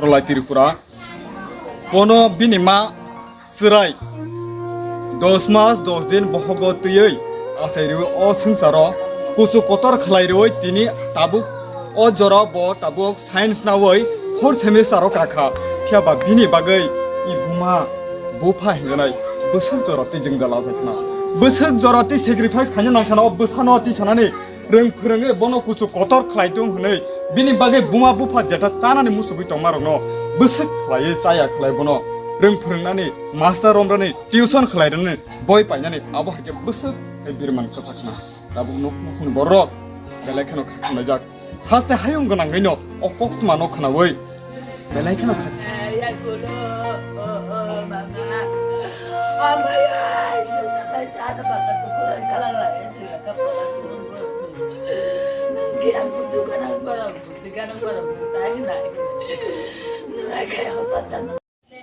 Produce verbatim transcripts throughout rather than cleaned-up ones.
Lai Tripura. Bono bini ma chwrai dos mas dos din bohogo twiwi achai rwi o swngcharo kuchuk kotor khlai rwi tini tabuk o jora bo tabuk science nawi fourth semester o kakha. Phiya ba bini bagwi i buma bupha hinganai bwswk jora twi jwngjal achai khna. Bwswk jora twi sacrifice khaina nang khna o bwsano twi sanani. Rwng phwrwngwi bono kuchuk kotor khlai tung hwnwi bini bagwi buma bupha jeta chanani muchugwi tongmarokno bwswk khlaiwi chaya khlai bono rwng phwrwngnani, master romrani, tuition khlai rwnani, boi painani abo hai khe bwswk hai birman kwchak khna. Tabuk nuk nukhungni borok belai kheno kha khamlaijak. Haste hayung gwnangwino o koktwmano khnaui belai kheno kha-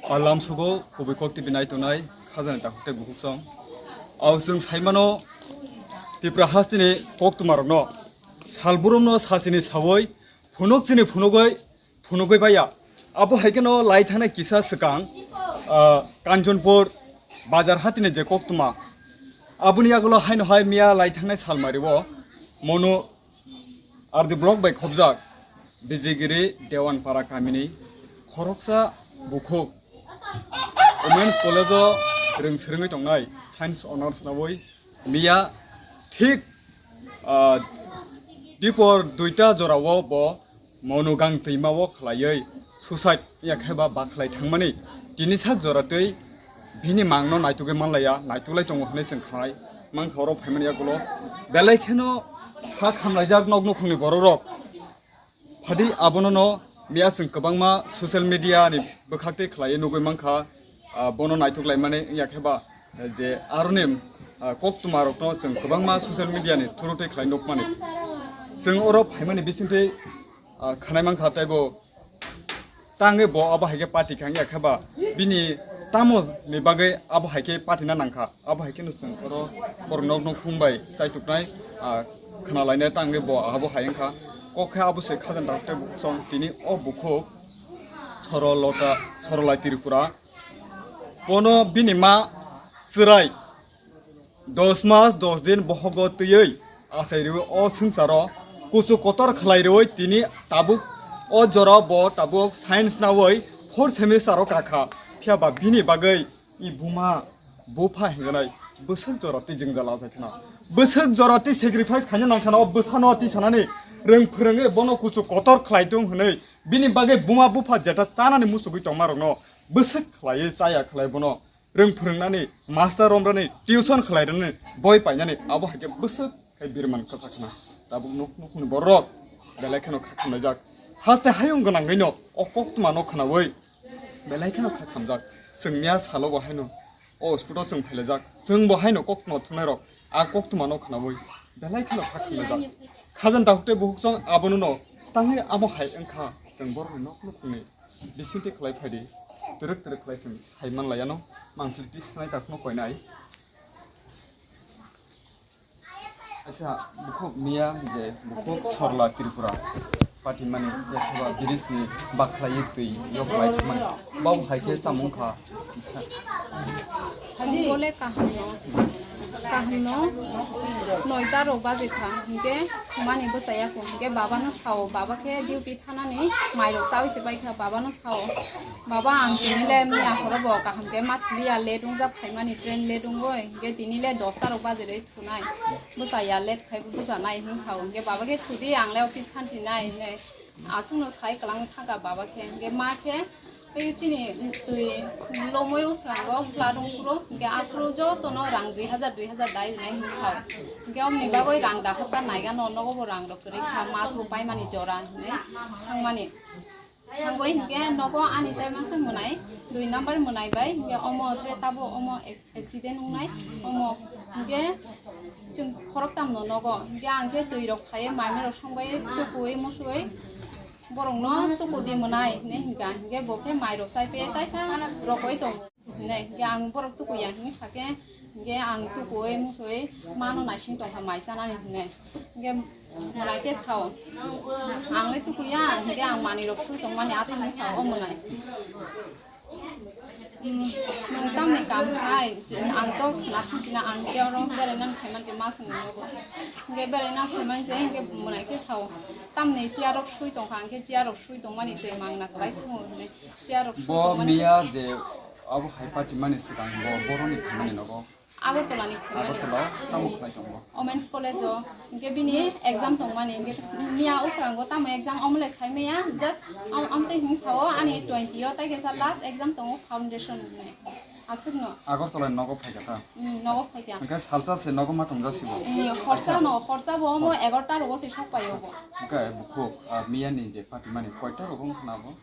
O lamsugo kubui kok T V nai tongnai khajani takhuk tei bukhuk song. Au chwng saimano Tripura hasteni koktwmarokno salbrumno sachini saui phunuk chini phunugwi phunugwi baiya. Abo hai kheno lai thangnai kisa swkang, ah, Kanchanpur bazar hatini je koktwma. Aboni yagulo haino hai miya lai thangnai salmario mono R D block bai khobjak Bijigiri Dewanpara kamini khoroksa bukhuk Women's College o rwng swrwngwi tongnai science honours naui miya thik, ah, dipor duita jorao bo monugang twima o khlaiwi suicide ya khe ba bakhlai thangmani tini sak jora twi bini mangno naitugwi manlaiya, naituglai tongo hwnwi chwng khnai mankha oro phaimani yagulo belai kheno kha khamlaijak nok nukhungni borok rok. Phadi abono no miya chwng kwbangma social media ni bwkhak tei khlaiwi nugwi mankha, ah, bono naituglaimani wngya khe ba, eh, je aroni, ah, koktwma rokno chwng kwbangma social media ni through tei khlai nukmani. Chwng oro phaimani bisingtwi, ah, khanai mankha tei bo tangwi bo abo hai khe party kha wngya khe ba bini tamo ni bagwi abo hai khe party na nangkha. Abo hai kheno chwng oro borok nok nok khum bai chaituknai, ah, khna lainai tangwi bo abo hai wngkha. Kok khe abo se khajani takhuk tei bukhuk song tini o bukhuk Sorolota, Sorolai Tripura. Bono bini ma chwrai dos mas dos din bohogo twiwi achai rwi o swngcharo kuchuk kotor khlai rwi tini tabuk o jora bo tabuk science naui fourth semester o kakha. Phiya ba bini bagwi I buma, bupha hinganai bwswk jora twi jwngjal achai khna. Bwswk jora twi sacrifice khaina nang khna, o bwsano twi sanani rwng phwrwngwi bono kuchuk kotor khlai tung hwnwi bini bagwi buma bupha jeta chanani muchugwi tongmarokno bwswk khlaiwi chaya khlai bono rwng phwrwngnani, master romrani, tuition khlai rwnani, boi painani abo hai khe bwswk. Khe birman kwchak khna. Tabuk nuk nukhungni borok belai kheno kha khamlaijak. Haste hayung gwnangwino o koktwmano khnaui belai kheno kha khamjak. Chwng miya salo bo haino o hospital chwng phailaijak. Chwng bo haino koktwma thumnairok a koktwmano khnaui belai kheno kha khamlaijak. Khajani takhuk tei bukhuk chwng abono no tangwi amo hai wngkha chwng borokni nok nukhungni bisingtwi khlai phaidi. Twrwk twrwk khlai chwng sai manlaiano. Mangpili twi sanai takhukno koinai. Acha, bukhuk miya je bukhuk Sorla Tripura patimani yakhaba bridge ni bakhlai twi yok lai thangmani. Bau hai khe tamo wngkha. Bole kaham no, kaham no noita rok baje kha, hinkhe thumani bwchaya kho, hinkhe baba no sao, baba khe duty thanani mairok chaui se pai kha, baba no sao, baba ang tini le miya horo bo kaham khe ma thili ya, late wngjak phaimani, train late wngoi, hinkhe tini le dosta rok baje rwi. Sunai, bwsa ya late khai bwsa nai hwn sao, hwnkhe baba khe thudi ang le office thanchi nai hwnwi aswkno sai kwlangwi thangkha baba khe, hwnkhe ma khe tei chini twi lomwi o swnamgo flood wng phuru, hwnkhe aphuru jotono rang dui hajar dui hajar dai rwnai hwn sao, hwnkhe omni bagwi rang daharkha naigano nogo bo rang rok kwrwi kha mas bo paimani jora hwnwi thangmani. Thangwi hinkhe nogo ani tai masa mwnai, dui number mwnai bai, hinkhe omo je tabo omo ac-, accident wngnai, omo hinkhe chwng khoroktamno nogo, hinkhe ang khe twi rok phaiwi mai mai rok songbai tukuwi musuwi borokno tukudi mwnai hinwi hinkha, hinkhe bo khe mai rok chai paiwi taisa rokoi tongo. Hinai, hinkhe ang borok tukuya hinwi sakhe, hinkhe ang tukuwi musuwi mano naising tongkha mai chanani hinwi. Hinkhe Mwnaike sao, ang le tukuya, hingke ang manwirok sui tongmani atwi hwnwi sao o mwnai. Hmm, nwng tamni kam khai, ang to khna thangchina, ang ke oro beraina phaimani je ma swngwi nogo. Hingke beraina phaimani je hingke mwnaike sao, tamni chair rok sui tongkha, hingke chair rok sui tongmani twi mangna kwlai thango hwnwi chair rok sui Bo tongmani. Miya je abo hai party mani swkang bo boroni phaimani nogo. Agartala ni phaimani. Agartala o tamo khlai tongo? Women's College o. Hingke bini exam tongmani. Hingke miya o swango tamo exam omo le sai maya. Just am, amtwi hing sao ani twenty o tai kesa last exam tongo foundation ni. Aswk no. Agartala ni nogo phaikha ta? Hmm, nogo phaikha. Hingke salsa se nogo ma tongja sibo? Eh, horsa no, horsa bo omo egarota rogo se sok paio bo. Hingke bukhuk, ah, miya ni je party mani koita rogo wngkha na bo?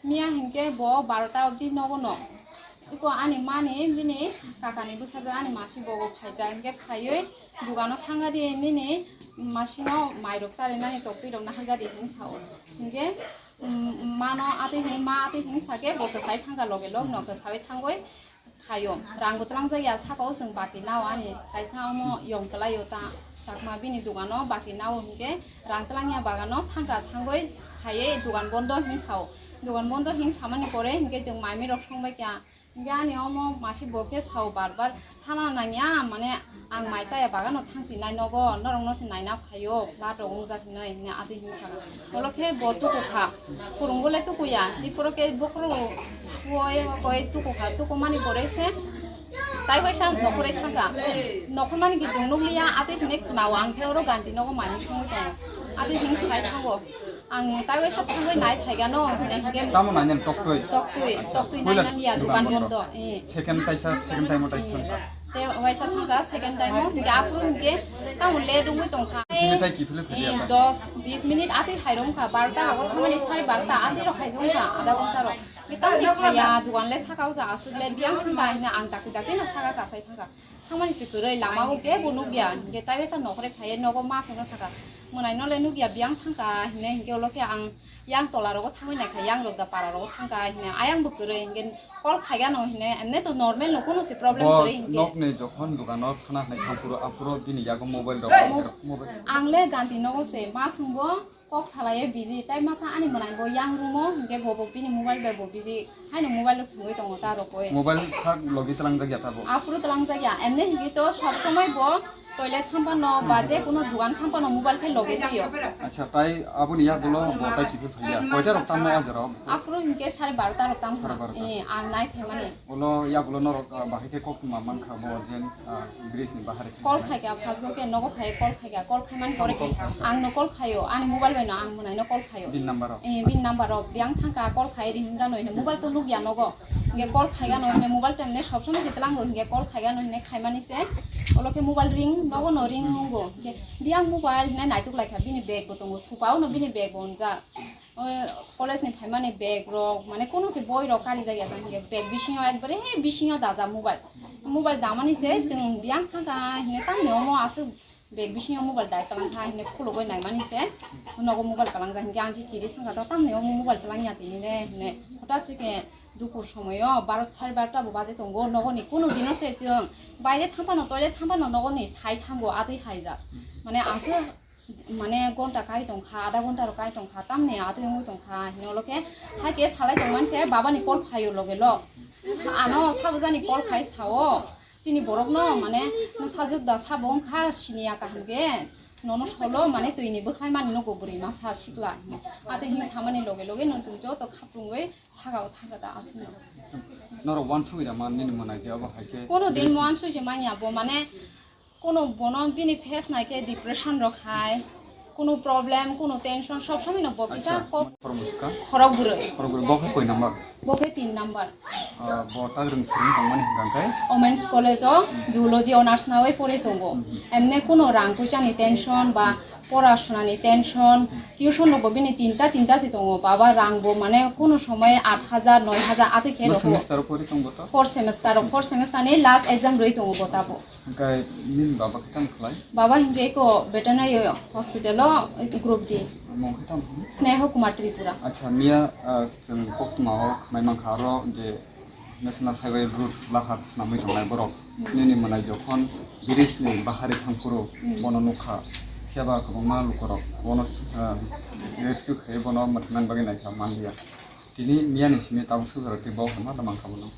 Miya hinkhe bo barota obdi nogo no. Iko ani mani bini kakani bwsajwk ani masi bogo phaijak hinkhe phaiwi dugano thangadi nini masino mairok charinani toktwirok nahargadi hinwi sao. Hinkhe, mm, mano atwi hin, ma atwi hin sakhe bo kwsai thangkha loge log no kwsawi thangwi phaio. Rang bo twlangjak ya, saka o chwng bati nao ani kaisa omo yong kwlai o ta chakma bini dogano bati nao hinkhe rang twlangya bagano thangkha, thangwi phaiwi dogan bondo hinwi sao. Dogan bondo hinwi samani pore hinkhe chwng mai mui rok songbai kha. Hinkhe ani omo masi bo khe sao bar bar thana nangya, mane ang mai chaya bagano thangsi nai nogo, norok no se naina phaio, flat rok wngjak hinwi, hinwi atwi hinwi sakha. Olo khe bo tuku kha, phwrwngbo le tuku ya, tei phoro khe bokhorok suoi koi tuku kha, tuku mani pore se tai waisa nokhorwi thangkha. Nokhor mani khe chwng nukliya, atwi hinwi khwnao, ang khe oro ganti nogo manwi songwi tongo, atwi hinwi sai thango. Ang tai waisa thangwi nai phaigano, hinwi hinkhe tamo nainani toktwi? Toktwi, toktwi puila nainani ya, dukan dukan bondo. Bondo, eh. Second taisa, second time o taisa thangkha. Te waisa thangkha second time o, hinkhe aphuru hinkhe tamo late wngwi tongkha. Sini tai kiphilwi phaiya Eh, ta? Dos, bis minute atwi hai rwngkha, barota rogo thangmani sare barota atwi rok hai rwngkha, adha ghonta rok. Hinkhe tamo phaiya, dugan le saka o ja aswk le biyang thangkha, hino ang dakti dakti no saka kasai thangkha. Thangmani se kwrwi, lama o kebo nukya, hinkhe tai waisa nokhorwi phaiya, nogo ma songno saka. Mwnai no le nukya, biyang thangkha, hinwi hinkhe ulo khe ang yang tola rogo thangwi naikha, yang rok da para rogo thangkha hinwi, ayang bo kwrwi hinkhe call khaigano hinwi, emne to normal no, kono se problem Bo kwrwi hinkhe. Nokni jokhon dogano thana hinwi thangphuru, aphuru bini yago mobile rok, Mo-, mobile. Ang le ganti nogo se, ma songbo kok salaiye busy, tai masa ani mwnai bo yang room o, hinkhe bo bo bini mobile bai bo busy, haino mobile rok thwngwi tongo ta rokoi. Mobile sak logi twlangjak ya tabo? Aphuru twlangjak ya, emne hinkhe to sob somoi bo Toilet thampano ba je kuno dugan thampano mobile khe loge twiyo. Acha, tai aboni yagulo bo tai kiphil phaiya. Koita rok tamnai a jora o? Aphuru hinkhe sare barota rok tamo. Sare barota. Eh, ang nai phaimani. Ulo yagulo norok, ah, bahai khe kok ma mankha bo jen, ah, bridge ni bahari khe. Call khaikha, first o khe nogo phai call khaikha, call khaimani pore khe ang no call khaio, ani mobile bai no ang mwnai no call khaio. Bini number o? Eh, bini number o, biyang thangkha call khai ri hinda no hino mobile to nukya nogo. Hinkhe call khaigano hine mobile to emne sob somoi se twlango, hinkhe call khaigano hine khaimani se. Olo khe mobile ring, nogo no ring nungo. Hinkhe biyang mobile hine naituk laikha, bini bag bo tongo, supa o no bini bag bo wngjak. O college ni phaimani bag rok, mane kono se boi rok karijak ya ta hinkhe bag bisingo ekbare he bisingo dajak mobile. Mobile damani se chwng biyang thangkha hine tamni omo aswk Bag bisingo mobile dai kwlangkha hine khulugwi naimani se nogo mobile kwlangjak hinkhe ang khe kiri thangkha to tamni omo mobile kwlangya tini le hine. Hothat se khe dupur somoio barota sare barota bo baje tongo nogoni kunu dino se chwng baire thampano toilet thampano nogoni sai thango atwi haijak. Mane ang se mane gonta kai tongkha, adha gonta rok kai tongkha, tamni atwi wngwi tongkha hine olo khe hai khe salai tongmani se babani call phaio loge log. Ano sabujani call khai sao. Chini borokno, mane, sajwk da sabo wngkha, siniya kaham khe, nono solo, mane, twini bwkhlai mani nugo bwrwi masa sikla. Atwi hini samani loge loge nwng chwng joto khaprungwi saka o thangkha da aswkno. Norok uansugwi da man nini mwnai je abo hai khe? Kono din uansugwi se manya bo, mane, kono bono bini face nai khe depression rok hai, Kunu problem, kunu tension, sob somoi no bo kisa kok. Khorok bwrwi. Khorok bwrwi, bo khe koi number? Bo khe tin number. Ah, bo ta rwng swrwng tongmani hwnkha khe? Women's College o Zoology Honours nawi pore tongo. Emne kunu rang puisa ni tension ba pora suna ni tension, tuition rok bo bini tinta tinta se tongo. Baba rang bo mane kunu somoi aat hajar, noi hajar atwi khe rokho. Semester o pore tong bo to? Fourth semester o, fourth semester ni last exam rwi tongo bo tabo. Hingke nini baba khe tamo khlai? Baba hingke eko veterinary hospital o group D. Mung khe tamo hwn? Sneha Kumar Tripura. Acha, miya, ah, chwng koktwma o khwnai mankha aro je National Highway route lahar swnamwi tongnai borok. Hmm. Nini mwnai jokhon bridge ni bahari thangphuru Hmm. bono nukha. Phiya ba kwbangma lukurok bono, ah, rescue khai bono mwthangna bagwi naikha manliya. Tini miyani simi tabuk swk jora tei bo hai ma tongmang kha bono.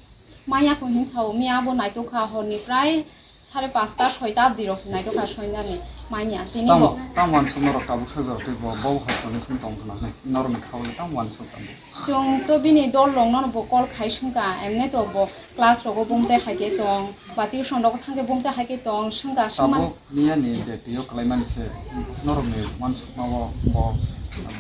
Maya ko hin sao, miya bo naitok kha horni prai sare pasta soita abdi rok se naitok kha soinani manya. Tini bo. Tamo, tamo uansuk norok tabuk swk jora tei bo, bo hai condition tong khna hinwi norokni kha ule tamo uansuk tamo. Chwng to bini dol rok no bo call khai swngkha, emne to bo class rogo bumte hai khe tong, ba tuition rogo thangkhe bumte hai khe tong, swngkha swngmani. Tabuk miyani je twiyo kwlaimani se norokni uansukma o bo,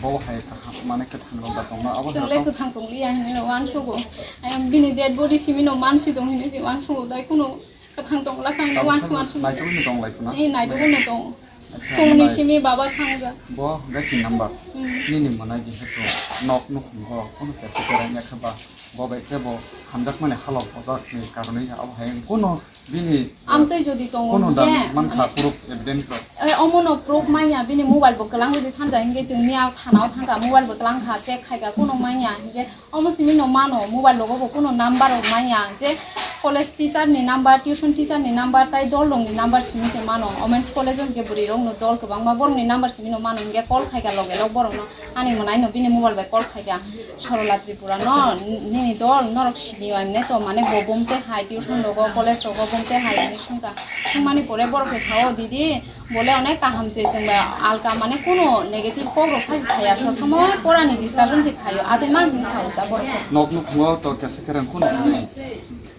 bo hai kaham mane kwthang rok da tongma abo hai rok. Chwng le kwthang tong liya hinwi no uansugo. Ayang bini dead body simi no mansi tong hinwi se uansugo dai kuno kwthang tong la kha hinwi uansu uansu. Naitugwi no tong lai khna? Eh, naitugwi no tong. Acha, phone ni simi baba thangja. Bo hwnkhe tin number. Hmm. Nini mwnai jehetu nok nukhungo kuno kesa kerang ya khe ba bo bai khe bo hamjakmani halok ojak ni karone abo hai kuno bini, amtwi jodi tongo kuno hwnkhe, dan mankha mane, proof evidence rok. Eh, omo no proof manya bini mobile bo kwlang buji thanjak hinkhe chwng miya thana o thangkha mobile bo kwlang kha check khaikha kuno manya hinkhe. Omo simi no mano, mobile logo bo kuno number rok manya, je college teacher ni number, tuition teacher ni number, tai dol rok ni number simi se mano. Women's college o hwnkhe bwrwi rok no dol kwbangma, borok ni number simi no mano, hwnkhe call khaikha loge log borok no, ani mwnai no bini mobile bai call khaikha, Sorola Tripura no, nini dol norok sini o, emne to mane bo bumte hai, tuition rogo, college rogo bumte hai, hinwi swngkha. Swngmani pore borok khe sao, didi, Bole onek kaham se chwng bai alka mane kuno negative kok rok khai saya, sob somoi pora ni discussion se khayo, atwi mang hin sao ta borok. Nok nukhungo to kesa kerang kuno khai.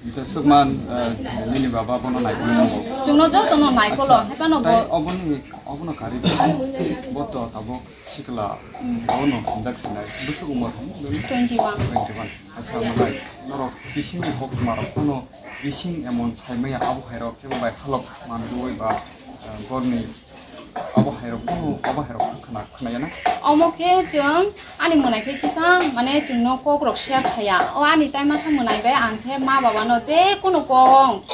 Ita sukman, eh, nini baba bono nai kuno. Chwngno joto no nai kolo, acha, hepa no tai bo. Oboni, obono kari bo to tabuk sikla, hmm, bono hamjak sinai. Busuk umor hwn? Twenty one. Twenty one. Acha, malai, norok bising ni hok marok kuno bising emon sai maya abo hai rok kebo bai halok man duoi ba, eh, gorni Abo hai rok, abo hai rok khna, khna ya na? Omo khe chwng ani mwnai khe kisa mane chwngno kok rok share khaya. O ani tai masa mwnai bai ang khe ma baba no je kunu kok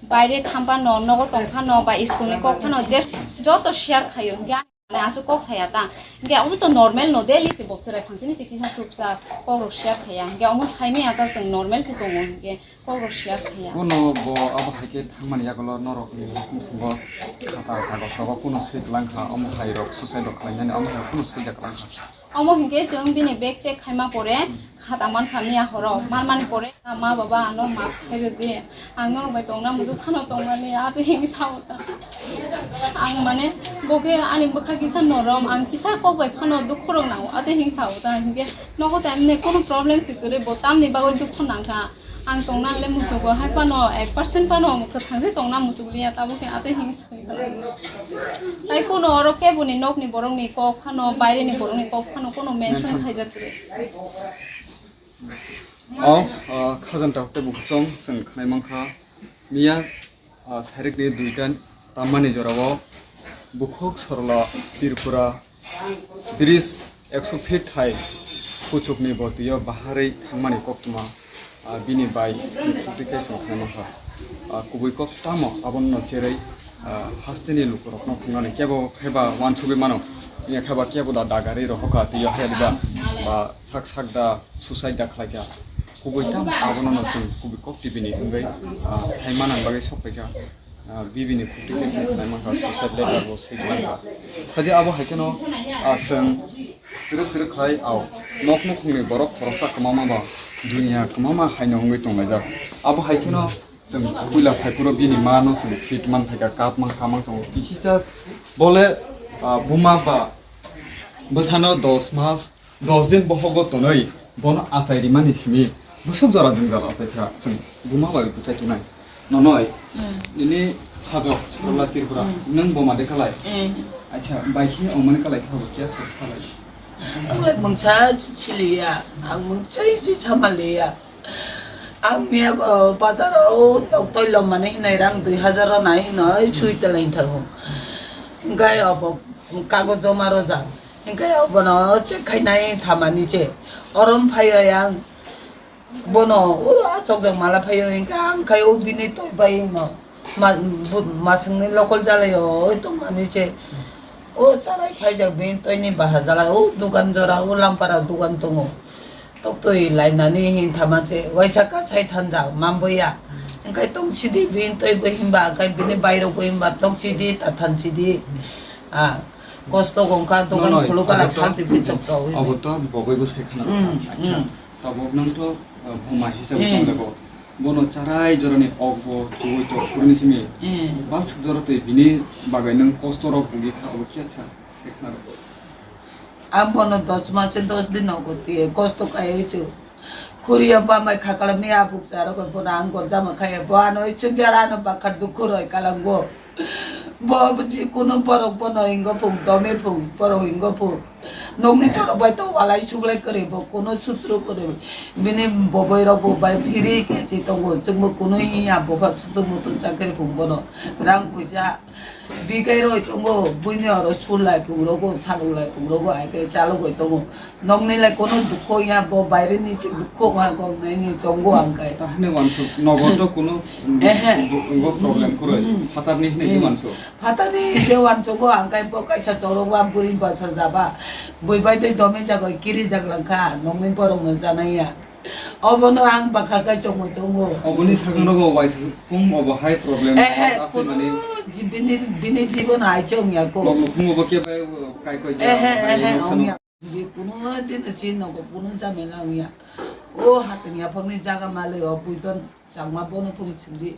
baire tham phano, nogo tong phano ba school ni kok phano je joto share khayo. Hingke ani mane aswk kok saya ta. Hingke omo to normal no daily se bok chwrai phang sini se kisa chupsa kok rok share khaya. Hingke omo sai maya ta chwng normal se tongo hingke. Kok rok share khaya. Kuno bo abo hai khe thangmani yagulo norokni nukhungo khata kagos rogo kuno swi kwlang kha, omo hai rok suicide rok khlainani omo hai rok kuno swijak kwlang kha. Omo hinkhe chwng bini bag check khaima pore khata mankha miya horo, manmani pore ma baba ano maaf khairwdi, ang norok bai tongna muchuk phano tongmani, atwi hinwi sao ta. Ang mane bo khe ani bwkha kisa norom, ang kisa kok bai phano dukhu rok nango, atwi hinwi sao ta, hinkhe nogo ta emne kunu problem se kwrwi, bo tamni bagwi dukhu nangkha. Ang tongna le muchugo, hai phano ek percent phano kwthang se tongna muchuk liya, tamo khe atwi hing swkang. Tai kuno oro keboni nokni borokni kok phano, baireni borokni kok phano kuno mention khaijak kwrwi. O, ah, khajanta hote bukuchong chwng khnai mankha. Miya, ah, sarikni duita tammani jorao bukhuk Sorola Tripura bridge ekso feet hai puchukni botwio baharwi thangmani koktwma, ah, bini bai khukti khe chwng khnai mankha. Ah, kubui kok tamo abono cherwi, ah, hasteni lukurokno phungnani kebo kheba uansugwi mano. Wngya kheba kebo da dagari rohorkha twiyo hai ba, ba sak sak da suicide da khlaikha. Kubui tamo abono no chwng kubui kok T V ni wngwi, ah, sai manani bagwi sok paikha. Ah, bibini khukti khe se khnai mankha, suicide letter bo swi mankha. Haide abo hai kheno, ah, chwng twrwk twrwk khai, ah, nok nukhungni borok khoroksa kwmama ba duniya kwmama haino wngwi tonglaijak. Abo hai kheno chwng puila phaiphuru bini ma no chwng fit man phaikha, kap man kha man tongo. Kisisa bole, ah, buma ba bwsano dos mas Dos din bohogo tonwi bono achai rimani simi bwswk jora jwngjal achaikha chwng buma bai bwchai tongnai. Nonoi, mm, nini sajwk Sorola Tripura, mm, nwng boma de kalai? Mm. Acha, bai khe ongmani kalai kha bo kiya sos kalai? Ang le mungsa siliya, ang mungsa isi samaliya. Ang miya bo bazar o nok toi lom mani hinai rang dui hajar rw nai hinoi sui telai thango. Hingkai obo kagoz joma rwjak. Hingke bono check khainai thamani che. Orom phaio yang bono uro achokjak mala phaio hingke ang khai o bini toi bai no ma-, bu-, masingni lokol jalaio oi tongmani che. O sarai phaijak bini toini baha jala o dogan jora o lampara dogan tongo. Toktwi lainani hin thama che waisa kasai thanjak mamboya. Hingke tongsidi bini toi bo himba hingke bini bairok bo himba tongsidi ta thansidi. Ah. Kosto gongkha dogan khuluk gala salti pichok chawi. Obo to boboi bo sai khana. Hmm, acha. Hmm. Tabok nang to, uh, buma hisab tong lego. Bono charai jorani okbo chuwi to kurni simi. Hmm. Bas jora tei bini bagai nang kosto rok bungwi kha obo kya cha. Sai khana rok. Ang bono dos mase dos din ogo tiye kosto kai se. Khuriya bamai khakalamni abuk charo koi bono ang gonjama khaiya bo ano ichung jara ano bakha dukhu roi kalango. Bo ji kunu borok bono ingo phung, domi phung, borok ingo phung. Nokni borok bai to walai suglai kwrwi bo kunu sutru kwrwi. Bini boboi rok bo bai phiri khe chi tongo. Chwngbo kunu hiya bo kha sutu mutu chakri phung bono. Rang puisa bikai roi tongo. Buini oro sul lai phung rogo, saluk lai phung rogo, ai khe chalogoi tongo. Nokni lai kono dukho ya, bo baire ni dukho ha, gong nai ni chongo ang kai. Tahne wansuk, nogo to kono Ehe. Bo problem kuroi. Hmm. Phatar ni hne Hmm. Wansuk. Phatar ni je wansugo ang kai bo kaisa chorok wa buri basa jaba. Bui bai tei domi jagoi kiri jak langkha, nokni borok no janai ya. Obono ang bakha kai chongoi tongo. Oboni sakang rogo waisa kum obo hai problem. Ehe, Asai kono mani ji-, bini, bini jibon ai chong ya ko. Bok nukhung obo ke bai kai koi ja, Ehe, bai ehe, noksa ong ya. Di kuno din chin no ko kuno jamela wngya. O hatwng yaphangni jaga malai o buidon changma bono phung sindi.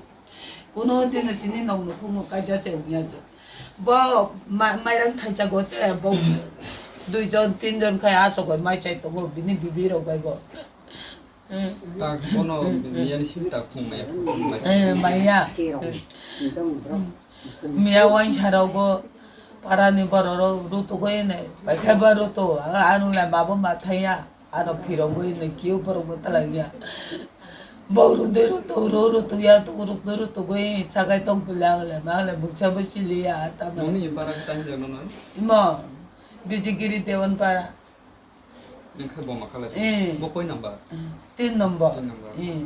Kuno din chini nok nukhung no kaija se wngya se. Bo ma-, mairang thaisa go se bo duijon tinjon khai asogoi mai chai tongo bini bibi rok bai bo. Tak bono bini yani sim tak phung maya phung maya. Eh, maya. Miya wainsa rok bo para ni borok rok rutuk oi ne, paikha ba rutuk, ang anung lai mabo ma thaya, ano phirok oi ne, kiu borok bo talai ya. Bo rudui rutuk, ro rutuk ya, tuk rutuk rutuk oi, sakai tong pili ang lai, ma ang lai bukcha bo sili ya, tamo. Noni bara kita hijak nono? Imo, Bijigiri Dewan para. Nang khe bo ma khalai. Eh. Bo koi number? Tin number. Tin number. Eh.